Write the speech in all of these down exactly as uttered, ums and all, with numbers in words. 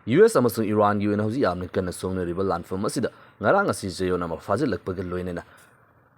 U S ꯑꯃꯁꯨꯡ ꯏꯔꯥꯟꯒꯤ ꯑꯣꯏꯅ ꯍꯧꯖꯤꯛ ꯌꯥꯝꯅ ꯀꯟꯅ ꯁꯣꯛꯅꯔꯤꯕ ꯂꯥꯟꯐꯝ ꯑꯁꯤꯗ ꯉꯔꯥꯡ ꯑꯁꯤ ꯆꯌꯣꯜ ꯑꯃ ꯐꯥꯖꯤꯜꯂꯛꯄꯒ ꯂꯣꯏꯅꯅ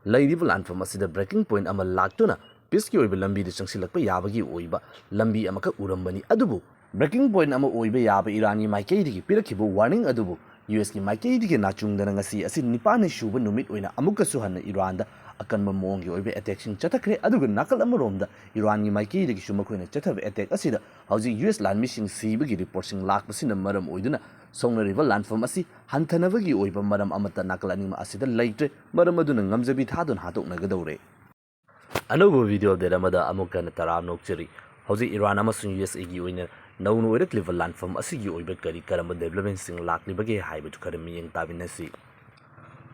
ꯂꯩꯔꯤꯕ ꯂꯥꯟꯐꯝ ꯑꯁꯤꯗ breaking point ꯑꯃ ꯂꯥꯛꯇꯨꯅ peaceꯀꯤ ꯑꯣꯏꯕ ꯂꯝꯕꯤꯗ ꯆꯪꯁꯤꯜꯂꯛꯄ ꯌꯥꯕꯒꯤ ꯑꯣꯏꯕ ꯂꯝꯕꯤ ꯑꯃꯈꯛ ꯎꯔꯝꯕꯅꯤ꯫ ꯑꯗꯨꯕꯨ breaking point ꯑꯃ ꯑꯣꯏꯕ ꯌꯥꯕ ꯏꯔꯥꯟꯒꯤ ꯃꯥꯏꯀꯩꯗꯒꯤ ꯄꯤꯔꯛꯈꯤꯕ warning ꯑꯗꯨꯕꯨ ꯌꯨ ꯑꯦꯁꯀꯤ ꯃꯥꯏꯀꯩꯗꯒꯤ ꯅꯥꯆꯨꯡꯗꯅ ꯉꯁꯤ ꯑꯁꯤ ꯅꯤꯄꯥꯟꯅꯤ ꯁꯨꯕ ꯅꯨꯃꯤꯠ ꯑꯣꯏꯅ ꯑꯃꯨꯛꯀꯁꯨ ꯍꯟꯅ ꯏꯔꯥꯟꯗ ꯑꯀꯟꯕ ꯃꯑꯣꯡꯒꯤ ꯑꯣꯏꯕ attackꯁꯤꯡ ꯆꯠꯊꯈ꯭ꯔꯦ꯫ ꯑꯗꯨꯒ ꯅꯥꯀꯜ ꯑꯃꯔꯣꯝꯗ ꯏꯔꯥꯟꯒꯤ ꯃꯥꯏꯀꯩꯗꯒꯤꯁꯨ ꯃꯈꯣꯏꯅ ꯆꯠꯊꯕ attack ꯑꯁꯤꯗ ꯍꯧꯖꯤꯛ ꯌꯨ ꯑꯦꯁ ꯂꯥꯟꯃꯤꯁꯤꯡ ꯁꯤꯕꯒꯤ reportꯁꯤꯡ ꯂꯥꯛꯄꯁꯤꯅ ꯃꯔꯝ ꯑꯣꯏꯗꯨꯅ ꯁꯣꯛꯅꯔꯤꯕ ꯂꯥꯟꯐꯝ ꯑꯁꯤ ꯍꯟꯊꯅꯕꯒꯤ ꯑꯣꯏꯕ ꯃꯔꯝ ꯑꯃꯠꯇ ꯅꯥꯀꯜ ꯑꯅꯤꯃꯛ ꯑꯁꯤꯗ ꯂꯩꯇ꯭ꯔꯦ꯫ ꯃꯔꯝ ꯑꯗꯨꯅ ꯉꯝꯖꯕꯤ ꯊꯥꯗꯨꯅ ꯍꯥꯠꯇꯣꯛꯅꯒꯗꯧꯔꯦ꯫ ꯑꯅꯧꯕ video update ꯑꯃꯗ ꯑꯃꯨꯛ ꯍꯟꯅ ꯇꯔꯥꯝꯅ ꯑꯣꯛꯆꯔꯤ꯫ ꯍꯧꯖꯤꯛ ꯏꯔꯥꯟ ꯑꯃꯁꯨꯡ ꯌꯨ ꯑꯦꯁ ꯑꯦꯒꯤ ꯑꯣꯏꯅ ꯅꯧꯅ ꯑꯣꯏꯔꯛꯂꯤꯕ ꯂꯥꯟꯐꯝ ꯑꯁꯤꯒꯤ ꯑꯣꯏꯕ ꯀꯔꯤ ꯀꯔꯝꯕ developmentꯁꯤꯡ ꯂꯥꯛꯂꯤꯕꯒꯦ ꯍꯥꯏꯕꯗꯨ ꯈꯔ ꯃꯤꯠꯌꯦꯡ ꯇꯥꯃꯤꯟꯅꯁꯤ꯫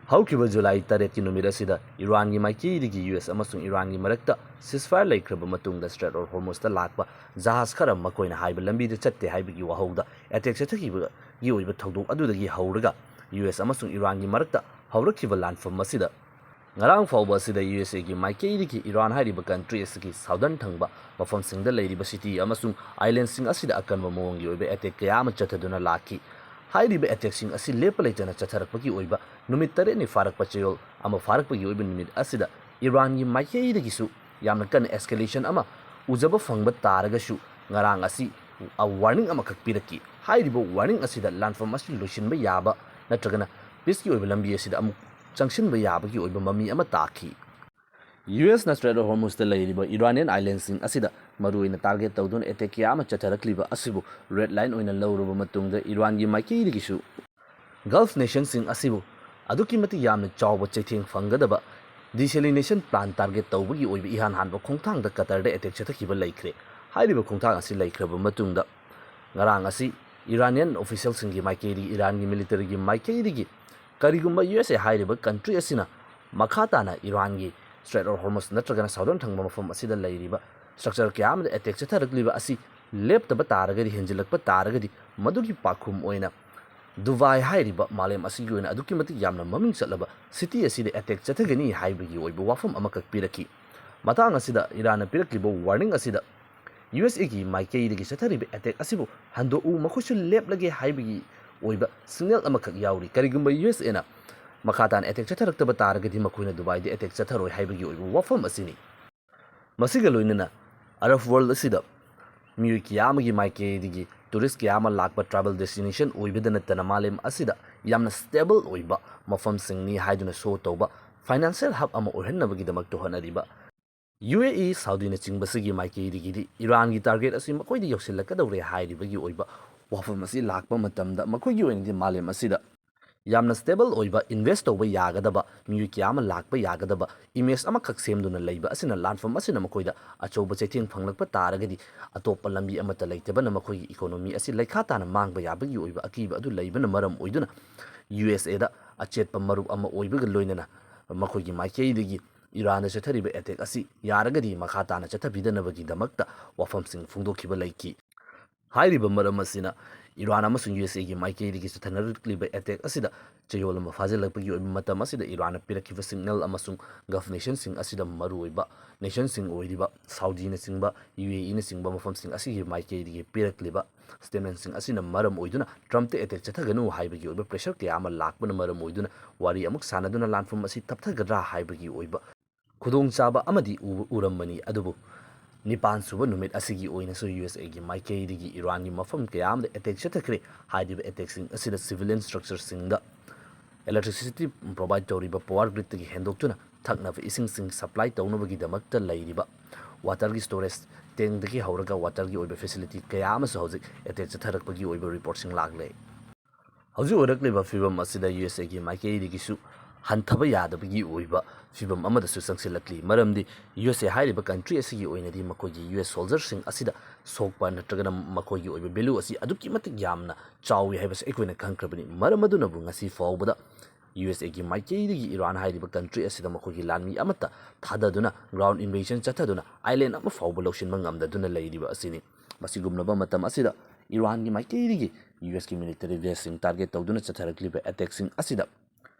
ꯍꯧꯈꯤꯕ ꯖꯨꯂꯥꯏ ꯇꯔꯦꯠꯀꯤ ꯅꯨꯃꯤꯠ ꯑꯁꯤꯗ ꯏꯔꯥꯟꯒꯤ ꯃꯥꯏꯀꯩꯗꯒꯤ ꯌꯨ ꯑꯦꯁ ꯑꯃꯁꯨꯡ ꯏꯔꯥꯟꯒꯤ ꯃꯔꯛꯇ ceasefire ꯂꯩꯈ꯭ꯔꯕ ꯃꯇꯨꯡꯗ Strait of Hormuzꯇ ꯂꯥꯛꯄ ꯖꯍꯥꯖ ꯈꯔ ꯃꯈꯣꯏꯅ ꯍꯥꯏꯕ ꯂꯝꯕꯤꯗ ꯆꯠꯇꯦ ꯍꯥꯏꯕꯒꯤ ꯋꯥꯍꯧꯗ attack ꯆꯠꯊꯈꯤꯕꯒꯤ ꯑꯣꯏꯕ ꯊꯧꯗꯣꯛ ꯑꯗꯨꯗꯒꯤ ꯍꯧꯔꯒ ꯌꯨ ꯑꯦꯁ ꯑꯃꯁꯨꯡ ꯏꯔꯥꯟꯒꯤ ꯃꯔꯛꯇ ꯍꯧꯔꯛꯈꯤꯕ ꯂꯥꯟꯐꯝ ꯑꯁꯤꯗ ꯉꯔꯥꯡ ꯐꯥꯎꯕ ꯑꯁꯤꯗ ꯌꯨ ꯑꯦꯁ ꯑꯦꯒꯤ ꯃꯥꯏꯀꯩꯗꯒꯤ ꯏꯔꯥꯟ ꯍꯥꯏꯔꯤꯕ country ꯑꯁꯤꯒꯤ southern ꯊꯪꯕ ꯃꯐꯝꯁꯤꯡꯗ ꯂꯩꯔꯤꯕ city ꯑꯃꯁꯨꯡ islandꯁꯤꯡ ꯑꯁꯤꯗ ꯑꯀꯟꯕ ꯃꯑꯣꯡꯒꯤ ꯑꯣꯏꯕ attack ꯀꯌꯥ ꯑꯃ ꯆꯠꯊꯗꯨꯅ ꯂꯥꯛꯈꯤ꯫ ꯍꯥꯏꯔꯤꯕ attackꯁꯤꯡ ꯑꯁꯤ ꯂꯦꯞꯄ ꯂꯩꯇꯅ ꯆꯠꯊꯔꯛꯄꯒꯤ ꯑꯣꯏꯕ ꯅꯨꯃꯤꯠ ꯇꯔꯦꯠꯅꯤ ꯐꯥꯔꯛꯄ ꯆꯌꯣꯜ ꯑꯃ ꯐꯥꯔꯛꯄꯒꯤ ꯑꯣꯏꯕ ꯅꯨꯃꯤꯠ ꯑꯁꯤꯗ ꯏꯔꯥꯟꯒꯤ ꯃꯥꯏꯀꯩꯗꯒꯤꯁꯨ ꯌꯥꯝꯅ ꯀꯟꯅ escalation ꯑꯃ ꯎꯖꯕ ꯐꯪꯕ ꯇꯥꯔꯒꯁꯨ ꯉꯔꯥꯡ ꯑꯁꯤ warning ꯑꯃꯈꯛ ꯄꯤꯔꯛꯈꯤ꯫ ꯍꯥꯏꯔꯤꯕ warning ꯑꯁꯤꯗ ꯂꯥꯟꯐꯝ ꯑꯁꯤ ꯂꯣꯏꯁꯤꯟꯕ ꯌꯥꯕ ꯅꯠꯇ꯭ꯔꯒꯅ peaceꯀꯤ ꯑꯣꯏꯕ ꯂꯝꯕꯤ ꯑꯁꯤꯗ ꯑꯃꯨꯛ ꯆꯪꯁꯤꯟꯕ ꯌꯥꯕꯒꯤ ꯑꯣꯏꯕ ꯃꯃꯤ ꯑꯃ ꯇꯥꯈꯤ꯫ ꯌꯨ ꯑꯦꯁꯅ Strait of Hormuzꯇ ꯂꯩꯔꯤꯕ Iranian islandꯁꯤꯡ ꯑꯁꯤꯗ ꯃꯔꯨꯑꯣꯏꯅ target ꯇꯧꯗꯨꯅ attack ꯀꯌꯥ ꯑꯃ ꯆꯠꯊꯔꯛꯂꯤꯕ ꯑꯁꯤꯕꯨ red line ꯑꯣꯏꯅ ꯂꯧꯔꯕ ꯃꯇꯨꯡꯗ ꯏꯔꯥꯟꯒꯤ ꯃꯥꯏꯀꯩꯗꯒꯤꯁꯨ Gulf nationꯁꯤꯡ ꯑꯁꯤꯕꯨ ꯑꯗꯨꯛꯀꯤ ꯃꯇꯤꯛ ꯌꯥꯝꯅ ꯆꯥꯎꯕ ꯆꯩꯊꯦꯡ ꯐꯪꯒꯗꯕ desalination plant target ꯇꯧꯕꯒꯤ ꯑꯣꯏꯕ ꯏꯍꯥꯟ ꯍꯥꯟꯕ ꯈꯣꯡꯊꯥꯡꯗ ꯀꯇꯔꯗ attack ꯆꯠꯊꯈꯤꯕ ꯂꯩꯈ꯭ꯔꯦ꯫ ꯍꯥꯏꯔꯤꯕ ꯈꯣꯡꯊꯥꯡ ꯑꯁꯤ ꯂꯩꯈ꯭ꯔꯕ ꯃꯇꯨꯡꯗ ꯉꯔꯥꯡ ꯑꯁꯤ Iranian officialꯁꯤꯡꯒꯤ ꯃꯥꯏꯀꯩꯗꯒꯤ, ꯏꯔꯥꯟꯒꯤ militaryꯒꯤ ꯃꯥꯏꯀꯩꯗꯒꯤ ꯀꯔꯤꯒꯨꯝꯕ ꯌꯨ ꯑꯦꯁ ꯑꯦ ꯍꯥꯏꯔꯤꯕ country ꯑꯁꯤꯅ ꯃꯈꯥ ꯇꯥꯅ ꯏꯔꯥꯟꯒꯤ Strait of Hormuz ꯅꯠꯇ꯭ꯔꯒꯅ southern ꯊꯪꯕ ꯃꯐꯝ ꯑꯁꯤꯗ ꯂꯩꯔꯤꯕ structure ꯀꯌꯥ ꯑꯃꯗ attack ꯆꯠꯊꯔꯛꯂꯤꯕ ꯑꯁꯤ ꯂꯦꯞꯇꯕ ꯇꯥꯔꯒꯗꯤ, ꯍꯦꯟꯖꯤꯜꯂꯛꯄ ꯇꯥꯔꯒꯗꯤ, ꯃꯗꯨꯒꯤ ꯄꯥꯎꯈꯨꯝ ꯑꯣꯏꯅ ꯗꯨꯕꯥꯏ ꯍꯥꯏꯔꯤꯕ ꯃꯥꯂꯦꯝ ꯑꯁꯤꯒꯤ ꯑꯣꯏꯅ ꯑꯗꯨꯛꯀꯤ ꯃꯇꯤꯛ ꯌꯥꯝꯅ ꯃꯃꯤꯡ ꯆꯠꯂꯕ city ꯑꯁꯤꯗ attack ꯆꯠꯊꯒꯅꯤ ꯍꯥꯏꯕꯒꯤ ꯑꯣꯏꯕ ꯋꯥꯐꯝ ꯑꯃꯈꯛ ꯄꯤꯔꯛꯈꯤ꯫ ꯃꯇꯥꯡ ꯑꯁꯤꯗ ꯏꯔꯥꯟꯅ ꯄꯤꯔꯛꯂꯤꯕ warning ꯑꯁꯤꯗ ꯌꯨ ꯑꯦꯁ ꯑꯦꯒꯤ ꯃꯥꯏꯀꯩꯗꯒꯤ ꯆꯠꯊꯔꯤꯕ ꯑꯦꯇꯦꯛ ꯑꯁꯤꯕꯨ ꯍꯟꯗꯣꯛꯎ, ꯃꯈꯣꯏꯁꯨ ꯂꯦꯞꯂꯒꯦ ꯍꯥꯏꯕꯒꯤ ꯑꯣꯏꯕ ꯁꯤꯒꯅꯦꯜ ꯑꯃꯈꯛ ꯌꯥꯎꯔꯤ꯫ ꯀꯔꯤꯒꯨꯝꯕ ꯌꯨ ꯑꯦꯁ ꯑꯦꯅ ꯃꯈꯥ ꯇꯥꯅ ꯑꯦꯇꯦꯛ ꯆꯠꯊꯔꯛꯇꯕ ꯇꯥꯔꯒꯗꯤ ꯃꯈꯣꯏꯅ ꯗꯨꯕꯥꯏꯗ ꯑꯦꯇꯦꯛ ꯆꯠꯊꯔꯣꯏ ꯍꯥꯏꯕꯒꯤ ꯑꯣꯏꯕ ꯋꯥꯐꯝ ꯑꯁꯤꯅꯤ꯫ ꯃꯁꯤꯒ ꯂꯣꯏꯅꯅ ꯑꯔꯕ ꯋꯥꯔꯜꯗ ꯑꯁꯤꯗ ꯃꯤꯑꯣꯏ ꯀꯌꯥ ꯑꯃꯒꯤ ꯃꯥꯏꯀꯩꯗꯒꯤ ꯇꯨꯔꯤꯁ ꯀꯌꯥ ꯑꯃ ꯂꯥꯛꯄ ꯇ꯭ꯔꯥꯏꯕꯦꯜ ꯗꯦꯁꯇꯤꯅꯦꯁꯟ ꯑꯣꯏꯕꯗ ꯅꯠꯇꯅ ꯃꯥꯂꯦꯝ ꯑꯁꯤꯗ ꯌꯥꯝꯅ ꯁ꯭ꯇꯦꯕꯜ ꯑꯣꯏꯕ ꯃꯐꯝꯁꯤꯡꯅꯤ ꯍꯥꯏꯗꯨꯅ ꯁꯣ ꯇꯧꯕ ꯐꯥꯏꯅꯥꯟꯁꯤꯌꯦꯜ ꯍꯕ ꯑꯃ ꯑꯣꯏꯍꯟꯅꯕꯒꯤꯗꯃꯛꯇ ꯍꯣꯠꯅꯔꯤꯕ ꯌꯨ ꯑꯦ ꯏ, ꯁꯥꯎꯗꯤꯅꯆꯤꯡꯕꯁꯤꯒꯤ ꯃꯥꯏꯀꯩꯗꯒꯤꯗꯤ ꯏꯔꯥꯟꯒꯤ ꯇꯥꯔꯒꯦꯠ ꯑꯁꯤ ꯃꯈꯣꯏꯗ ꯌꯧꯁꯤꯜꯂꯛꯀꯗꯧꯔꯦ ꯍꯥꯏꯔꯤꯕꯒꯤ ꯑꯣꯏꯕ ꯋꯥꯐꯝ ꯑꯁꯤ ꯂꯥꯛꯄ ꯃꯇꯝꯗ ꯃꯈꯣꯏꯒꯤ ꯑꯣꯏꯅꯗꯤ ꯃꯥꯂꯦꯝ ꯑꯁꯤꯗ ꯌꯥꯝꯅ ꯁ꯭ꯇꯦꯕꯜ ꯑꯣꯏꯕ, ꯏꯟꯚꯦꯁ ꯇꯧꯕ ꯌꯥꯒꯗꯕ, ꯃꯤꯑꯣꯏ ꯀꯌꯥ ꯑꯃ ꯂꯥꯛꯄ ꯌꯥꯒꯗꯕ ꯏꯃꯦꯖ ꯑꯃꯈꯛ ꯁꯦꯝꯗꯨꯅ ꯂꯩꯕ ꯑꯁꯤꯅ ꯂꯥꯟꯐꯝ ꯑꯁꯤꯅ ꯃꯈꯣꯏꯗ ꯑꯆꯧꯕ ꯆꯩꯊꯦꯡ ꯐꯪꯂꯛꯄ ꯇꯥꯔꯒꯗꯤ ꯑꯇꯣꯞꯄ ꯂꯝꯕꯤ ꯑꯃꯠꯇ ꯂꯩꯇꯕꯅ ꯃꯈꯣꯏꯒꯤ ꯏꯀꯣꯅꯣꯃꯤ ꯑꯁꯤ ꯂꯩꯈꯥ ꯇꯥꯅ ꯃꯥꯡꯕ ꯌꯥꯕꯒꯤ ꯑꯣꯏꯕ ꯑꯀꯤꯕ ꯑꯗꯨ ꯂꯩꯕꯅ ꯃꯔꯝ ꯑꯣꯏꯗꯨꯅ ꯌꯨ ꯑꯦꯁ ꯑꯦꯗ ꯑꯆꯦꯠꯄ ꯃꯔꯨꯞ ꯑꯃ ꯑꯣꯏꯕꯒ ꯂꯣꯏꯅꯅ ꯃꯈꯣꯏꯒꯤ ꯃꯥꯏꯀꯩꯗꯒꯤ ꯏꯔꯥꯟꯗ ꯆꯠꯊꯔꯤꯕ ꯑꯦꯇꯦꯛ ꯑꯁꯤ ꯌꯥꯔꯒꯗꯤ ꯃꯈꯥ ꯇꯥꯅ ꯆꯠꯊꯕꯤꯗꯅꯕꯒꯤꯗꯃꯛꯇ ꯋꯥꯐꯝꯁꯤꯡ ꯐꯣꯡꯗꯣꯛꯈꯤꯕ ꯂꯩꯈꯤ꯫ ꯍꯥꯏꯔꯤꯕ ꯃꯔꯝ ꯑꯁꯤꯅ ꯏꯔꯥꯟ ꯑꯃꯁꯨꯡ ꯌꯨ ꯑꯦꯁ ꯑꯦꯒꯤ ꯃꯥꯏꯀꯩꯗꯒꯤ ꯆꯠꯊꯅꯔꯛꯂꯤꯕ ꯑꯦꯇꯦꯛ ꯑꯁꯤꯗ ꯆꯌꯣꯜ ꯑꯃ ꯐꯥꯖꯤꯜꯂꯛꯄꯒꯤ ꯑꯣꯏꯕ ꯃꯇꯝ ꯑꯁꯤꯗ ꯏꯔꯥꯟꯅ ꯄꯤꯔꯛꯈꯤꯕ ꯁꯤꯒꯅꯦꯜ ꯑꯃꯁꯨꯡ ꯒꯜꯐ ꯅꯦꯁꯟꯁꯤꯡ ꯑꯁꯤꯗ ꯃꯔꯨꯑꯣꯏꯕ ꯅꯦꯁꯟꯁꯤꯡ ꯑꯣꯏꯔꯤꯕ ꯁꯥꯎꯗꯤꯅꯆꯤꯡꯕ, ꯌꯨ ꯑꯦ ꯏꯅꯆꯤꯡꯕ ꯃꯐꯝꯁꯤꯡ ꯑꯁꯤꯒꯤ ꯃꯥꯏꯀꯩꯗꯒꯤ ꯄꯤꯔꯛꯂꯤꯕ ꯁ꯭ꯇꯦꯠꯃꯦꯟꯁꯤꯡ ꯑꯁꯤꯅ ꯃꯔꯝ ꯑꯣꯏꯗꯨꯅ ꯇ꯭ꯔꯝꯞꯇ ꯑꯦꯇꯦꯛ ꯆꯠꯊꯒꯅꯨ ꯍꯥꯏꯕꯒꯤ ꯑꯣꯏꯕ ꯄ꯭ꯔꯦꯁꯔ ꯀꯌꯥ ꯑꯃ ꯂꯥꯛꯄꯅ ꯃꯔꯝ ꯑꯣꯏꯗꯨꯅ ꯋꯥꯔꯤ ꯑꯃꯨꯛ ꯁꯥꯟꯅꯗꯨꯅ ꯂꯥꯟꯐꯝ ꯑꯁꯤ ꯇꯞꯊꯒꯗ꯭ꯔꯥ ꯍꯥꯏꯕꯒꯤ ꯑꯣꯏꯕ ꯈꯨꯗꯣꯡꯆꯥꯕ ꯑꯃꯗꯤ ꯎꯕ ꯎꯔꯝꯕꯅꯤ꯫ ꯑꯗꯨꯕꯨ ꯅꯤꯄꯥꯟ ꯁꯨꯕ ꯅꯨꯃꯤꯠ ꯑꯁꯤꯒꯤ ꯑꯣꯏꯅꯁꯨ ꯌꯨ ꯑꯦꯁ ꯑꯦꯒꯤ ꯃꯥꯏꯀꯩꯗꯒꯤ ꯏꯔꯥꯟꯒꯤ ꯃꯐꯝ ꯀꯌꯥ ꯑꯃꯗ ꯑꯦꯇꯦꯛ ꯆꯠꯊꯈ꯭ꯔꯦ꯫ ꯍꯥꯏꯔꯤꯕ ꯑꯦꯇꯦꯛꯁꯤꯡ ꯑꯁꯤꯗ ꯁꯤꯚꯤꯂꯤꯌꯟ ꯁ꯭ꯇ꯭ꯔꯛꯆꯔꯁꯤꯡꯗ ꯏꯂꯦꯛꯇ꯭ꯔꯤꯁꯤꯇꯤ ꯄ꯭ꯔꯣꯚꯥꯏꯗ ꯇꯧꯔꯤꯕ ꯄꯋꯥꯔ ꯒ꯭ꯔꯤꯗꯇꯒꯤ ꯍꯦꯟꯗꯣꯛꯇꯨꯅ ꯊꯛꯅꯕ ꯏꯁꯤꯡꯁꯤꯡ ꯁꯄ꯭ꯂꯥꯏ ꯇꯧꯅꯕꯒꯤꯗꯃꯛꯇ ꯂꯩꯔꯤꯕ ꯋꯥꯇꯔꯒꯤ ꯁ꯭ꯇꯣꯔꯦꯖ ꯇꯦꯡꯗꯒꯤ ꯍꯧꯔꯒ ꯋꯥꯇꯔꯒꯤ ꯑꯣꯏꯕ ꯐꯦꯁꯤꯂꯤꯇꯤ ꯀꯌꯥ ꯑꯃꯁꯨ ꯍꯧꯖꯤꯛ ꯑꯦꯇꯦꯛ ꯆꯠꯊꯔꯛꯄꯒꯤ ꯑꯣꯏꯕ ꯔꯤꯄꯣꯔꯠꯁꯤꯡ ꯂꯥꯛꯂꯦ꯫ ꯍꯧꯖꯤꯛ ꯑꯣꯏꯔꯛꯂꯤꯕ ꯐꯤꯕꯝ ꯑꯁꯤꯗ ꯌꯨ ꯑꯦꯁ ꯑꯦꯒꯤ ꯃꯥꯏꯀꯩꯗꯒꯤꯁꯨ ꯍꯟꯊꯕ ꯌꯥꯗꯕꯒꯤ ꯑꯣꯏꯕ ꯐꯤꯕꯝ ꯑꯃꯗꯁꯨ ꯆꯪꯁꯤꯜꯂꯛꯂꯤ꯫ ꯃꯔꯝꯗꯤ ꯌꯨ ꯑꯦꯁ ꯑꯦ ꯍꯥꯏꯔꯤꯕ ꯀꯟꯇ꯭ꯔꯤ ꯑꯁꯤꯒꯤ ꯑꯣꯏꯅꯗꯤ ꯃꯈꯣꯏꯒꯤ ꯌꯨ ꯑꯦꯁ ꯁꯣꯜꯖꯔꯁꯤꯡ ꯑꯁꯤꯗ ꯁꯣꯛꯄ ꯅꯠꯇ꯭ꯔꯒꯅ ꯃꯈꯣꯏꯒꯤ ꯑꯣꯏꯕ ꯚꯦꯂꯨ ꯑꯁꯤ ꯑꯗꯨꯛꯀꯤ ꯃꯇꯤꯛ ꯌꯥꯝꯅ ꯆꯥꯎꯏ ꯍꯥꯏꯕꯁꯤ ꯑꯩꯈꯣꯏꯅ ꯈꯪꯈ꯭ꯔꯕꯅꯤ꯫ ꯃꯔꯝ ꯑꯗꯨꯅꯕꯨ ꯉꯁꯤ ꯐꯥꯎꯕꯗ ꯌꯨ ꯑꯦꯁ ꯑꯦꯒꯤ ꯃꯥꯏꯀꯩꯗꯒꯤ ꯏꯔꯥꯟ ꯍꯥꯏꯔꯤꯕ ꯀꯟꯇ꯭ꯔꯤ ꯑꯁꯤꯗ ꯃꯈꯣꯏꯒꯤ ꯂꯥꯟꯃꯤ ꯑꯃꯠꯇ ꯊꯥꯗꯗꯨꯅ, ꯒ꯭ꯔꯥꯎꯟ ꯏꯟꯚꯦꯖꯟ ꯆꯠꯊꯗꯨꯅ, ꯑꯥꯏꯂꯦꯟ ꯑꯃ ꯐꯥꯎꯕ ꯂꯧꯁꯤꯟꯕ ꯉꯝꯗꯗꯨꯅ ꯂꯩꯔꯤꯕ ꯑꯁꯤꯅꯤ꯫ ꯃꯁꯤꯒꯨꯝꯂꯕ ꯃꯇꯝ ꯑꯁꯤꯗ ꯏꯔꯥꯟꯒꯤ ꯃꯥꯏꯀꯩꯗꯒꯤ ꯌꯨ ꯑꯦꯁꯀꯤ ꯃꯤꯂꯤꯇꯔꯤ ꯕꯦꯁꯁꯤꯡ ꯇꯥꯔꯒꯦꯠ ꯇꯧꯗꯨꯅ ꯆꯠꯊꯔꯛꯂꯤꯕ ꯑꯦꯇꯦꯛꯁꯤꯡ ꯑꯁꯤꯗ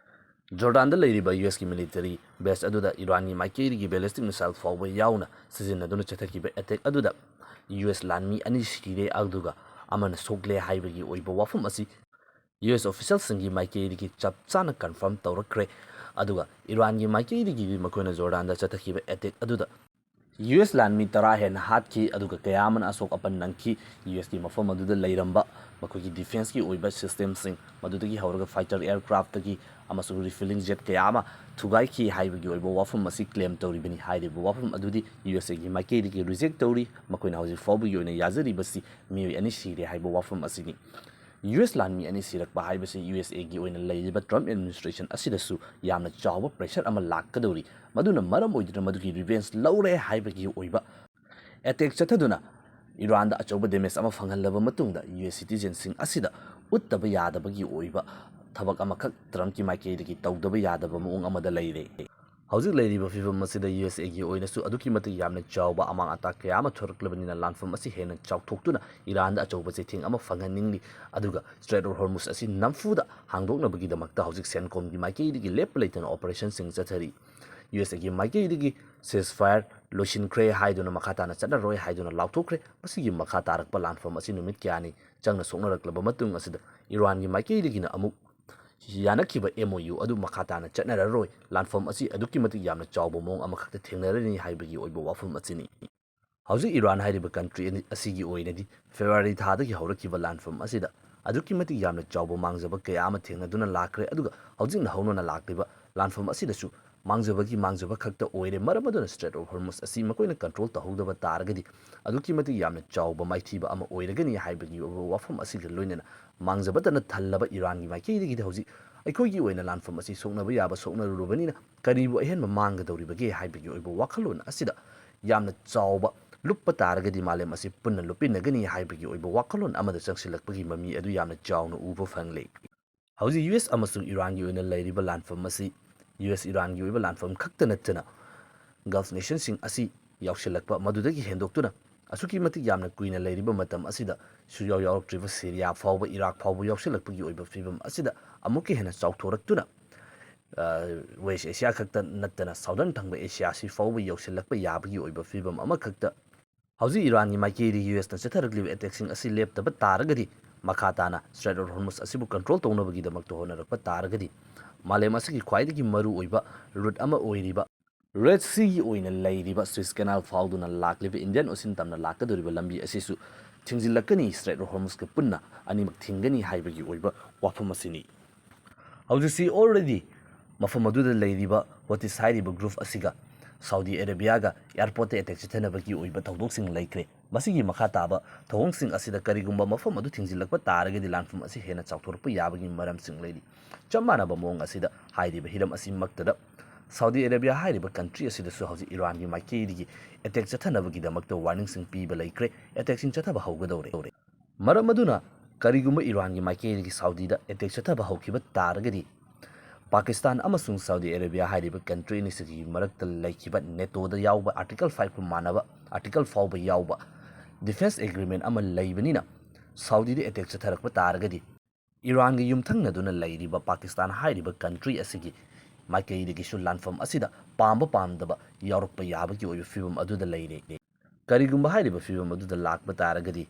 ꯖꯣꯔꯗꯥꯟꯗ ꯂꯩꯔꯤꯕ ꯌꯨ ꯑꯦꯁꯀꯤ ꯃꯤꯂꯤꯇꯔꯤ ꯕꯦꯁ ꯑꯗꯨꯗ ꯏꯔꯥꯟꯒꯤ ꯃꯥꯏꯀꯩꯗꯒꯤ ꯕꯦꯂꯤꯁꯇꯤꯛ ꯃꯤꯁꯥꯏꯜ ꯐꯥꯎꯕ ꯌꯥꯎꯅ ꯁꯤꯖꯤꯟꯅꯗꯨꯅ ꯆꯠꯊꯈꯤꯕ ꯑꯦꯇꯦꯛ ꯑꯗꯨꯗ ꯌꯨ ꯑꯦꯁ ꯂꯥꯟꯃꯤ ꯑꯅꯤ ꯁꯤꯔꯦ, ꯑꯗꯨꯒ ꯑꯃꯅ ꯁꯣꯛꯂꯦ ꯍꯥꯏꯕꯒꯤ ꯑꯣꯏꯕ ꯋꯥꯐꯝ ꯑꯁꯤ ꯌꯨ ꯑꯦꯁ ꯑꯣꯐꯤꯁꯦꯜꯁꯤꯡꯒꯤ ꯃꯥꯏꯀꯩꯗꯒꯤ ꯆꯞ ꯆꯥꯅ ꯀꯟꯐꯥꯔꯝ ꯇꯧꯔꯛꯈ꯭ꯔꯦ꯫ ꯑꯗꯨꯒ ꯏꯔꯥꯟꯒꯤ ꯃꯥꯏꯀꯩꯗꯒꯤꯗꯤ ꯃꯈꯣꯏꯅ ꯖꯣꯔꯗꯥꯟꯗ ꯆꯠꯊꯈꯤꯕ ꯑꯦꯇꯦꯛ ꯑꯗꯨꯗ ꯌꯨ ꯑꯦꯁ ꯂꯥꯟꯃꯤ ꯇꯔꯥ ꯍꯦꯟꯅ ꯍꯥꯠꯈꯤ, ꯑꯗꯨꯒ ꯀꯌꯥ ꯑꯃꯅ ꯑꯁꯣꯛ ꯑꯄꯟ ꯅꯪꯈꯤ꯫ ꯌꯨ ꯑꯦꯁꯀꯤ ꯃꯐꯝ ꯑꯗꯨꯗ ꯂꯩꯔꯝꯕ ꯃꯈꯣꯏꯒꯤ ꯗꯤꯐꯦꯟꯁꯀꯤ ꯑꯣꯏꯕ ꯁꯤꯁꯇꯦꯝꯁꯤꯡ, ꯃꯗꯨꯗꯒꯤ ꯍꯧꯔꯒ ꯐꯥꯏꯇꯔ ꯑꯦꯌꯔꯀ꯭ꯔꯥꯐꯇꯒꯤ ꯑꯃꯁꯨꯡ ꯔꯤꯐꯤꯂꯤꯡ ꯖꯦꯠ ꯀꯌꯥ ꯑꯃ ꯊꯨꯒꯥꯏꯈꯤ ꯍꯥꯏꯕꯒꯤ ꯑꯣꯏꯕ ꯋꯥꯐꯝ ꯑꯁꯤ ꯀ꯭ꯂꯦꯝ ꯇꯧꯔꯤꯕꯅꯤ꯫ ꯍꯥꯏꯔꯤꯕ ꯋꯥꯐꯝ ꯑꯗꯨꯗꯤ ꯌꯨ ꯑꯦꯁ ꯑꯦꯒꯤ ꯃꯥꯏꯀꯩꯗꯒꯤ ꯔꯤꯖꯦꯛ ꯇꯧꯔꯤ꯫ ꯃꯈꯣꯏꯅ ꯍꯧꯖꯤꯛ ꯐꯥꯎꯕꯒꯤ ꯑꯣꯏꯅ ꯌꯥꯖꯔꯤꯕꯁꯤ ꯃꯤꯑꯣꯏ ꯑꯅꯤ ꯁꯤꯔꯦ ꯍꯥꯏꯕ ꯋꯥꯐꯝ ꯑꯁꯤꯅꯤ꯫ ꯌꯨ ꯑꯦꯁ ꯂꯥꯟꯃꯤ ꯑꯅꯤ ꯁꯤꯔꯛꯄ ꯍꯥꯏꯕꯁꯤ ꯌꯨ ꯑꯦꯁ ꯑꯦꯒꯤ ꯑꯣꯏꯅ ꯂꯩꯔꯤꯕ ꯇ꯭ꯔꯝꯞ ꯑꯦꯗꯃꯤꯅꯤꯁꯇ꯭ꯔꯦꯁꯟ ꯑꯁꯤꯗꯁꯨ ꯌꯥꯝꯅ ꯆꯥꯎꯕ ꯄ꯭ꯔꯦꯁꯔ ꯑꯃ ꯂꯥꯛꯀꯗꯧꯔꯤ꯫ ꯃꯗꯨꯅ ꯃꯔꯝ ꯑꯣꯏꯗꯨꯅ ꯃꯗꯨꯒꯤ ꯔꯤꯚꯦꯟꯖ ꯂꯧꯔꯦ ꯍꯥꯏꯕꯒꯤ ꯑꯣꯏꯕ ꯑꯦꯇꯦꯛ ꯆꯠꯊꯗꯨꯅ ꯏꯔꯥꯟꯗ ꯑꯆꯧꯕ ꯗꯦꯃꯦꯖ ꯑꯃ ꯐꯪꯍꯜꯂꯕ ꯃꯇꯨꯡꯗ ꯌꯨ ꯑꯦꯁ ꯁꯤꯇꯤꯖꯦꯟꯁꯤꯡ ꯑꯁꯤꯗ ꯎꯠꯇꯕ ꯌꯥꯗꯕꯒꯤ ꯑꯣꯏꯕ ꯊꯕꯛ ꯑꯃꯈꯛ ꯇ꯭ꯔꯝꯞꯀꯤ ꯃꯥꯏꯀꯩꯗꯒꯤ ꯇꯧꯗꯕ ꯌꯥꯗꯕ ꯃꯑꯣꯡ ꯑꯃꯗ ꯂꯩꯔꯦ꯫ ꯍꯧꯖꯤꯛ ꯂꯩꯔꯤꯕ ꯐꯤꯕꯝ ꯑꯁꯤꯗ ꯌꯨ ꯑꯦꯁ ꯑꯦꯒꯤ ꯑꯣꯏꯅꯁꯨ ꯑꯗꯨꯛꯀꯤ ꯃꯇꯤꯛ ꯌꯥꯝꯅ ꯆꯥꯎꯕ ꯑꯃꯥꯡ ꯑꯇꯥ ꯀꯌꯥ ꯑꯃ ꯊꯣꯔꯛꯂꯕꯅꯤꯅ ꯂꯥꯟꯐꯝ ꯑꯁꯤ ꯍꯦꯟꯅ ꯆꯥꯎꯊꯣꯛꯇꯨꯅ ꯏꯔꯥꯟꯗ ꯑꯆꯧꯕ ꯆꯩꯊꯦꯡ ꯑꯃ ꯐꯪꯍꯟꯅꯤꯡꯂꯤ꯫ ꯑꯗꯨꯒ ꯁ꯭ꯇ꯭ꯔꯦꯠ ꯑꯣꯐ ꯍꯣꯔꯃꯨꯁ ꯑꯁꯤ ꯅꯝꯐꯨꯗ ꯍꯥꯡꯗꯣꯛꯅꯕꯒꯤꯗꯃꯛꯇ ꯍꯧꯖꯤꯛ ꯁꯦꯟꯀꯣꯝꯒꯤ ꯃꯥꯏꯀꯩꯗꯒꯤ ꯂꯦꯞꯄ ꯂꯩꯇꯅ ꯑꯣꯄꯔꯦꯁꯟꯁꯤꯡ ꯆꯠꯊꯔꯤ꯫ ꯌꯨ ꯑꯦꯁ ꯑꯦꯒꯤ ꯃꯥꯏꯀꯩꯗꯒꯤ ꯁꯤꯖꯐꯥꯌꯔ ꯂꯣꯏꯁꯤꯟꯈ꯭ꯔꯦ ꯍꯥꯏꯗꯨꯅ, ꯃꯈꯥ ꯇꯥꯅ ꯆꯠꯅꯔꯣꯏ ꯍꯥꯏꯗꯨꯅ ꯂꯥꯎꯊꯣꯛꯈ꯭ꯔꯦ꯫ ꯃꯁꯤꯒꯤ ꯃꯈꯥ ꯇꯥꯔꯛꯄ ꯂꯥꯟꯐꯝ ꯑꯁꯤ ꯅꯨꯃꯤꯠ ꯀꯌꯥꯅꯤ ꯆꯪꯅ ꯁꯣꯛꯅꯔꯛꯂꯕ ꯃꯇꯨꯡ ꯑꯁꯤꯗ ꯏꯔꯥꯟꯒꯤ ꯃꯥꯏꯀꯩꯗꯒꯤꯅ ꯑꯃꯨꯛ ꯌꯥꯅꯈꯤꯕ ꯑꯦꯝ ꯑꯣ ꯌꯨ ꯑꯗꯨ ꯃꯈꯥ ꯇꯥꯅ ꯆꯠꯅꯔꯔꯣꯏ, ꯂꯥꯟꯐꯝ ꯑꯁꯤ ꯑꯗꯨꯛꯀꯤ ꯃꯇꯤꯛ ꯌꯥꯝꯅ ꯆꯥꯎꯕ ꯃꯑꯣꯡ ꯑꯃꯈꯛꯇ ꯊꯦꯡꯅꯔꯅꯤ ꯍꯥꯏꯕꯒꯤ ꯑꯣꯏꯕ ꯋꯥꯐꯝ ꯑꯁꯤꯅꯤ꯫ ꯍꯧꯖꯤꯛ ꯏꯔꯥꯟ ꯍꯥꯏꯔꯤꯕ ꯀꯟꯇ꯭ꯔꯤ ꯑꯅꯤ ꯑꯁꯤꯒꯤ ꯑꯣꯏꯅꯗꯤ ꯐꯦꯕ꯭ꯔꯨꯋꯥꯔꯤ ꯊꯥꯗꯒꯤ ꯍꯧꯔꯛꯈꯤꯕ ꯂꯥꯟꯐꯝ ꯑꯁꯤꯗ ꯑꯗꯨꯛꯀꯤ ꯃꯇꯤꯛ ꯌꯥꯝꯅ ꯆꯥꯎꯕ ꯃꯥꯡꯖꯕ ꯀꯌꯥ ꯑꯃ ꯊꯦꯡꯅꯗꯨꯅ ꯂꯥꯛꯈ꯭ꯔꯦ꯫ ꯑꯗꯨꯒ ꯍꯧꯖꯤꯛꯅ ꯍꯧꯅꯅ ꯂꯥꯛꯂꯤꯕ ꯂꯥꯟꯐꯝ ꯑꯁꯤꯗꯁꯨ ꯃꯥꯡꯖꯕꯒꯤ ꯃꯥꯡꯖꯕ ꯈꯛꯇ ꯑꯣꯏꯔꯦ꯫ ꯃꯔꯝ ꯑꯗꯨꯅ ꯁ꯭ꯇ꯭ꯔꯦꯠ ꯑꯣꯐ ꯍꯣꯔꯃꯨꯁ ꯑꯁꯤ ꯃꯈꯣꯏꯅ ꯀꯟꯇ꯭ꯔꯣꯜ ꯇꯧꯍꯧꯗꯕ ꯇꯥꯔꯒꯗꯤ ꯑꯗꯨꯛꯀꯤ ꯃꯇꯤꯛ ꯌꯥꯝꯅ ꯆꯥꯎꯕ ꯃꯥꯏꯊꯤꯕ ꯑꯃ ꯑꯣꯏꯔꯒꯅꯤ ꯍꯥꯏꯕꯒꯤ ꯋꯥꯐꯝ ꯑꯁꯤꯒ ꯂꯣꯏꯅꯅ ꯃꯥꯡꯖꯕꯇꯅ ꯊꯜꯂꯕ ꯏꯔꯥꯟꯒꯤ ꯃꯥꯏꯀꯩꯗꯒꯤꯗꯤ ꯍꯧꯖꯤꯛ ꯑꯩꯈꯣꯏꯒꯤ ꯑꯣꯏꯅ ꯂꯥꯟꯐꯝ ꯑꯁꯤ ꯁꯣꯛꯅꯕ ꯌꯥꯕ ꯁꯣꯛꯅꯔꯨꯔꯕꯅꯤꯅ ꯀꯔꯤꯕꯨ ꯑꯍꯦꯟꯕ ꯃꯥꯡꯒꯗꯧꯔꯤꯕꯒꯦ ꯍꯥꯏꯕꯒꯤ ꯑꯣꯏꯕ ꯋꯥꯈꯜꯂꯣꯟ ꯑꯁꯤꯗ ꯌꯥꯝꯅ ꯆꯥꯎꯕ ꯂꯨꯞꯄ ꯇꯥꯔꯒꯗꯤ ꯃꯥꯂꯦꯝ ꯑꯁꯤ ꯄꯨꯟꯅ ꯂꯨꯞꯄꯤꯟꯅꯒꯅꯤ ꯍꯥꯏꯕꯒꯤ ꯑꯣꯏꯕ ꯋꯥꯈꯜꯂꯣꯟ ꯑꯃꯗ ꯆꯪꯁꯤꯜꯂꯛꯄꯒꯤ ꯃꯃꯤ ꯑꯗꯨ ꯌꯥꯝꯅ ꯆꯥꯎꯅ ꯎꯕ ꯐꯪꯂꯦ꯫ ꯍꯧꯖꯤꯛ ꯌꯨ ꯑꯦꯁ ꯑꯃꯁꯨꯡ ꯏꯔꯥꯟꯒꯤ ꯑꯣꯏꯅ ꯂꯩꯔꯤꯕ ꯂꯥꯟꯐꯝ ꯑꯁꯤ ꯌꯨ ꯑꯦꯁ ꯏꯔꯥꯟꯒꯤ ꯑꯣꯏꯕ ꯂꯥꯟꯐꯝ ꯈꯛꯇ ꯅꯠꯇꯅ ꯒꯜꯐ ꯅꯦꯁꯟꯁꯤꯡ ꯑꯁꯤ ꯌꯥꯎꯁꯤꯜꯂꯛꯄ, ꯃꯗꯨꯗꯒꯤ ꯍꯦꯟꯗꯣꯛꯇꯨꯅ ꯑꯁꯨꯛꯀꯤ ꯃꯇꯤꯛ ꯌꯥꯝꯅ ꯀꯨꯏꯅ ꯂꯩꯔꯤꯕ ꯃꯇꯝ ꯑꯁꯤꯗ ꯁꯨꯌꯥꯎ ꯌꯥꯎꯔꯛꯇ꯭ꯔꯤꯕ ꯁꯤꯔꯤꯌꯥ ꯐꯥꯎꯕ, ꯏꯔꯥꯛ ꯐꯥꯎꯕ ꯌꯥꯎꯁꯤꯜꯂꯛꯄꯒꯤ ꯑꯣꯏꯕ ꯐꯤꯕꯝ ꯑꯁꯤꯗ ꯑꯃꯨꯛꯀ ꯍꯦꯟꯅ ꯆꯥꯎꯊꯣꯔꯛꯇꯨꯅ ꯋꯦꯁ ꯑꯦꯁꯤꯌꯥ ꯈꯛꯇ ꯅꯠꯇꯅ ꯁꯥꯎꯗꯔꯟ ꯊꯪꯕ ꯑꯦꯁꯤꯌꯥꯁꯤ ꯐꯥꯎꯕ ꯌꯧꯁꯤꯜꯂꯛꯄ ꯌꯥꯕꯒꯤ ꯑꯣꯏꯕ ꯐꯤꯕꯝ ꯑꯃꯈꯛꯇ ꯍꯧꯖꯤꯛ ꯏꯔꯥꯟꯒꯤ ꯃꯥꯏꯀꯩꯗꯒꯤ ꯌꯨ ꯑꯦꯁꯅ ꯆꯠꯊꯔꯛꯂꯤꯕ ꯑꯦꯇꯦꯛꯁꯤꯡ ꯑꯁꯤ ꯂꯦꯞꯇꯕ ꯇꯥꯔꯒꯗꯤ, ꯃꯈꯥ ꯇꯥꯅ ꯁ꯭ꯇ꯭ꯔꯦꯠ ꯑꯣꯐ ꯍꯣꯔꯃꯨꯁ ꯑꯁꯤꯕꯨ ꯀꯟꯇ꯭ꯔꯣꯜ ꯇꯧꯅꯕꯒꯤꯗꯃꯛꯇ ꯍꯣꯠꯅꯔꯛꯄ ꯇꯥꯔꯒꯗꯤ, ꯃꯥꯂꯦꯝ ꯑꯁꯤꯒꯤ ꯈ꯭ꯋꯥꯏꯗꯒꯤ ꯃꯔꯨ ꯑꯣꯏꯕ ꯔꯨꯠ ꯑꯃ ꯑꯣꯏꯔꯤꯕ ꯔꯦꯗ ꯁꯤꯒꯤ ꯑꯣꯏꯅ ꯂꯩꯔꯤꯕ ꯁ꯭ꯋꯤꯁ ꯀꯦꯅꯥꯜ ꯐꯥꯎꯗꯨꯅ ꯂꯥꯛꯂꯤꯕ ꯏꯟꯗꯤꯌꯟ ꯑꯣꯁꯤꯟ ꯇꯝꯅ ꯂꯥꯛꯀꯗꯧꯔꯤꯕ ꯂꯝꯕꯤ ꯑꯁꯤꯁꯨ ꯊꯤꯡꯖꯤꯜꯂꯛꯀꯅꯤ, ꯁ꯭ꯇ꯭ꯔꯦꯠ ꯑꯣꯐ ꯍꯣꯔꯃꯨꯁꯀ ꯄꯨꯟꯅ ꯑꯅꯤꯃꯛ ꯊꯤꯡꯒꯅꯤ ꯍꯥꯏꯕꯒꯤ ꯑꯣꯏꯕ ꯋꯥꯐꯝ ꯑꯁꯤꯅꯤ꯫ ꯍꯧꯖꯤꯛꯁꯤ already ꯃꯐꯝ ꯑꯗꯨꯗ ꯂꯩꯔꯤꯕ ꯍꯣꯇꯤꯁ ꯍꯥꯏꯔꯤꯕ ꯒ꯭ꯔꯨꯞ ꯑꯁꯤꯒ ꯁꯥꯎꯗꯤ ꯑꯔꯦꯕꯤꯌꯥꯒ ꯑꯦꯌꯥꯔꯄꯣꯔꯠꯇ ꯑꯦꯇꯦꯛ ꯆꯠꯊꯅꯕꯒꯤ ꯑꯣꯏꯕ ꯊꯧꯗꯣꯛꯁꯤꯡ ꯂꯩꯈ꯭ꯔꯦ꯫ ꯃꯁꯤꯒꯤ ꯃꯈꯥ ꯇꯥꯕ ꯊꯧꯑꯣꯡꯁꯤꯡ ꯑꯁꯤꯗ ꯀꯔꯤꯒꯨꯝꯕ ꯃꯐꯝ ꯑꯗꯨ ꯊꯤꯡꯖꯤꯜꯂꯛꯄ ꯇꯥꯔꯒꯗꯤ ꯂꯥꯟꯐꯝ ꯑꯁꯤ ꯍꯦꯟꯅ ꯆꯥꯎꯊꯣꯔꯛꯄ ꯌꯥꯕꯒꯤ ꯃꯔꯝꯁꯤꯡ ꯂꯩꯔꯤ꯫ ꯆꯞ ꯃꯥꯟꯅꯕ ꯃꯑꯣꯡ ꯑꯁꯤꯗ ꯍꯥꯏꯔꯤꯕ ꯍꯤꯔꯝ ꯑꯁꯤꯃꯛꯇꯗ ꯁꯥꯎꯗꯤ ꯑꯔꯦꯕꯤꯌꯥ ꯍꯥꯏꯔꯤꯕ ꯀꯟꯇ꯭ꯔꯤ ꯑꯁꯤꯗꯁꯨ ꯍꯧꯖꯤꯛ ꯏꯔꯥꯟꯒꯤ ꯃꯥꯏꯀꯩꯗꯒꯤ ꯑꯦꯇꯦꯛ ꯆꯠꯊꯅꯕꯒꯤꯗꯃꯛꯇ ꯋꯥꯔꯅꯤꯡꯁꯤꯡ ꯄꯤꯕ ꯂꯩꯈ꯭ꯔꯦ꯫ ꯑꯦꯇꯦꯛꯁꯤꯡ ꯆꯠꯊꯕ ꯍꯧꯒꯗꯧꯔꯦ꯫ ꯃꯔꯝ ꯑꯗꯨꯅ ꯀꯔꯤꯒꯨꯝꯕ ꯏꯔꯥꯟꯒꯤ ꯃꯥꯏꯀꯩꯗꯒꯤ ꯁꯥꯎꯗꯤꯗ ꯑꯦꯇꯦꯛ ꯆꯠꯊꯕ ꯍꯧꯈꯤꯕ ꯇꯥꯔꯒꯗꯤ ꯄꯥꯀꯤꯁꯇꯥꯟ ꯑꯃꯁꯨꯡ ꯁꯥꯎꯗꯤ ꯑꯔꯦꯕꯤꯌꯥ ꯍꯥꯏꯔꯤꯕ ꯀꯟꯇ꯭ꯔꯤ ꯑꯅꯤꯁꯤꯒꯤ ꯃꯔꯛꯇ ꯂꯩꯈꯤꯕ ꯅꯦꯇꯣꯗ ꯌꯥꯎꯕ ꯑꯥꯔꯇꯤꯀꯜ ꯐꯥꯏꯚꯀ ꯃꯥꯟꯅꯕ ꯑꯥꯔꯇꯤꯀꯜ ꯐꯥꯎꯕ ꯌꯥꯎꯕ ꯗꯤꯐꯦꯟꯁ ꯑꯦꯒ꯭ꯔꯤꯃꯦꯟ ꯑꯃ ꯂꯩꯕꯅꯤꯅ ꯁꯥꯎꯗꯤꯗ ꯑꯦꯇꯦꯛ ꯆꯠꯊꯔꯛꯄ ꯇꯥꯔꯒꯗꯤ ꯏꯔꯥꯟꯒ ꯌꯨꯝꯊꯪꯅꯗꯨꯅ ꯂꯩꯔꯤꯕ ꯄꯥꯀꯤꯁꯇꯥꯟ ꯍꯥꯏꯔꯤꯕ ꯀꯟꯇ꯭ꯔꯤ ꯑꯁꯤꯒꯤ ꯃꯥꯏꯀꯩꯗꯒꯤꯁꯨ ꯂꯥꯟꯐꯝ ꯑꯁꯤꯗ ꯄꯥꯝꯕ ꯄꯥꯝꯗꯕ ꯌꯥꯎꯔꯛꯄ ꯌꯥꯕꯒꯤ ꯑꯣꯏꯕ ꯐꯤꯕꯝ ꯑꯗꯨꯗ ꯂꯩꯔꯦ꯫ ꯀꯔꯤꯒꯨꯝꯕ ꯍꯥꯏꯔꯤꯕ ꯐꯤꯕꯝ ꯑꯗꯨꯗ ꯂꯥꯛꯄ ꯇꯥꯔꯒꯗꯤ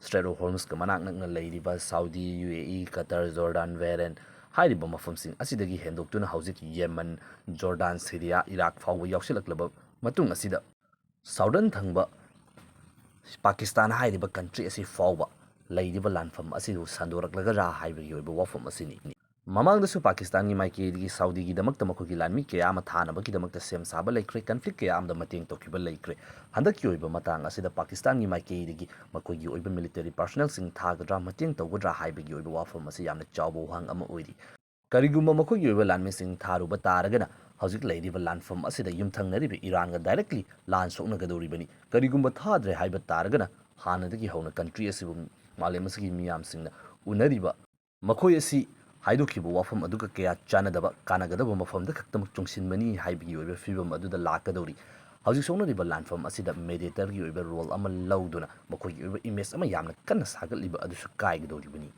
ꯁ꯭ꯇ꯭ꯔꯦꯠ ꯑꯣꯐ ꯍꯣꯔꯃꯨꯁꯀ ꯃꯅꯥꯛ ꯅꯛꯅ ꯂꯩꯔꯤꯕ ꯁꯥꯎꯗꯤ, ꯌꯨ ꯑꯦ ꯏ, ꯀꯇꯔ, ꯖꯣꯔꯗꯥꯟ, ꯕꯍꯔꯦꯟ ꯍꯥꯏꯔꯤꯕ ꯃꯐꯝꯁꯤꯡ ꯑꯁꯤꯗꯒꯤ ꯍꯦꯟꯗꯣꯛꯇꯨꯅ ꯍꯧꯖꯤꯛ ꯌꯦꯃꯟ, ꯖꯣꯔꯗꯥꯟ, ꯁꯤꯔꯤꯌꯥ, ꯏꯔꯥꯛ ꯐꯥꯎꯕ ꯌꯥꯎꯁꯤꯜꯂꯛꯂꯕ ꯃꯇꯨꯡ ꯑꯁꯤꯗ ꯁꯥꯎꯗꯔꯟ ꯊꯪꯕ ꯄꯥꯀꯤꯁꯇꯥꯟ ꯍꯥꯏꯔꯤꯕ ꯀꯟꯇ꯭ꯔꯤ ꯑꯁꯤ ꯐꯥꯎꯕ ꯂꯩꯔꯤꯕ ꯂꯥꯟꯐꯝ ꯑꯁꯤꯕꯨ ꯁꯟꯗꯣꯔꯛꯂꯒꯗ꯭ꯔꯥ ꯍꯥꯏꯕꯒꯤ ꯑꯣꯏꯕ ꯋꯥꯐꯝ ꯑꯁꯤꯅꯤ꯫ ꯃꯃꯥꯡꯗꯁꯨ ꯄꯥꯀꯤꯁꯇꯥꯟꯒꯤ ꯃꯥꯏꯀꯩꯗꯒꯤ ꯁꯥꯎꯗꯤꯒꯤꯗꯃꯛꯇ ꯃꯈꯣꯏꯒꯤ ꯂꯥꯟꯃꯤ ꯀꯌꯥ ꯑꯃ ꯊꯥꯅꯕꯒꯤꯗꯃꯛꯇ ꯁꯦꯝ ꯁꯥꯕ ꯂꯩꯈ꯭ꯔꯦ, ꯀꯟꯐ꯭ꯂꯤꯛ ꯀꯌꯥ ꯑꯃꯗ ꯃꯇꯦꯡ ꯇꯧꯈꯤꯕ ꯂꯩꯈ꯭ꯔꯦ꯫ ꯍꯟꯗꯛꯀꯤ ꯑꯣꯏꯕ ꯃꯇꯥꯡ ꯑꯁꯤꯗ ꯄꯥꯀꯤꯁꯇꯥꯟꯒꯤ ꯃꯥꯏꯀꯩꯗꯒꯤ ꯃꯈꯣꯏꯒꯤ ꯑꯣꯏꯕ ꯃꯤꯂꯤꯇꯔꯤ ꯄꯥꯔꯁꯣꯅꯦꯜꯁꯤꯡ ꯊꯥꯒꯗ꯭ꯔꯥ, ꯃꯇꯦꯡ ꯇꯧꯒꯗ꯭ꯔꯥ ꯍꯥꯏꯕꯒꯤ ꯑꯣꯏꯕ ꯋꯥꯐꯝ ꯑꯁꯤ ꯌꯥꯝꯅ ꯆꯥꯎꯕ ꯋꯥꯍꯪ ꯑꯃ ꯑꯣꯏꯔꯤ꯫ ꯀꯔꯤꯒꯨꯝꯕ ꯃꯈꯣꯏꯒꯤ ꯑꯣꯏꯕ ꯂꯥꯟꯃꯤꯁꯤꯡ ꯊꯥꯔꯨꯕ ꯇꯥꯔꯒꯅ ꯍꯧꯖꯤꯛ ꯂꯩꯔꯤꯕ ꯂꯥꯟꯐꯝ ꯑꯁꯤꯗ ꯌꯨꯝꯊꯪꯅꯔꯤꯕ ꯏꯔꯥꯟꯒ ꯗꯥꯏꯔꯦꯛꯂꯤ ꯂꯥꯟ ꯁꯣꯛꯅꯒꯗꯧꯔꯤꯕꯅꯤ꯫ ꯀꯔꯤꯒꯨꯝꯕ ꯊꯥꯗ꯭ꯔꯦ ꯍꯥꯏꯕ ꯇꯥꯔꯒꯅ ꯍꯥꯟꯅꯗꯒꯤ ꯍꯧꯅ ꯀꯟꯇ꯭ꯔꯤ ꯑꯁꯤꯕꯨ ꯃꯥꯂꯦꯝ ꯑꯁꯤꯒꯤ ꯃꯤꯌꯥꯝꯁꯤꯡꯅ ꯎꯅꯔꯤꯕ ꯃꯈꯣꯏ ꯑꯁꯤ ꯍꯥꯏꯗꯣꯛꯈꯤꯕ ꯋꯥꯐꯝ ꯑꯗꯨꯒ ꯀꯌꯥ ꯆꯥꯟꯅꯗꯕ, ꯀꯥꯟꯅꯒꯗꯕ ꯃꯐꯝꯗ ꯈꯛꯇꯃꯛ ꯆꯨꯡꯁꯤꯟꯕꯅꯤ ꯍꯥꯏꯕꯒꯤ ꯑꯣꯏꯕ ꯐꯤꯕꯝ ꯑꯗꯨꯗ ꯂꯥꯛꯀꯗꯧꯔꯤ꯫ ꯍꯧꯖꯤꯛ ꯁꯣꯛꯅꯔꯤꯕ ꯂꯥꯟꯐꯝ ꯑꯁꯤꯗ ꯃꯦꯗꯤꯌꯦꯇꯔꯒꯤ ꯑꯣꯏꯕ ꯔꯣꯜ ꯑꯃ ꯂꯧꯗꯨꯅ ꯃꯈꯣꯏꯒꯤ ꯑꯣꯏꯕ ꯏꯃꯦꯖ ꯑꯃ ꯌꯥꯝꯅ ꯀꯟꯅ ꯁꯥꯒꯠꯂꯤꯕ ꯑꯗꯨꯁꯨ ꯀꯥꯏꯒꯗꯧꯔꯤꯕꯅꯤ꯫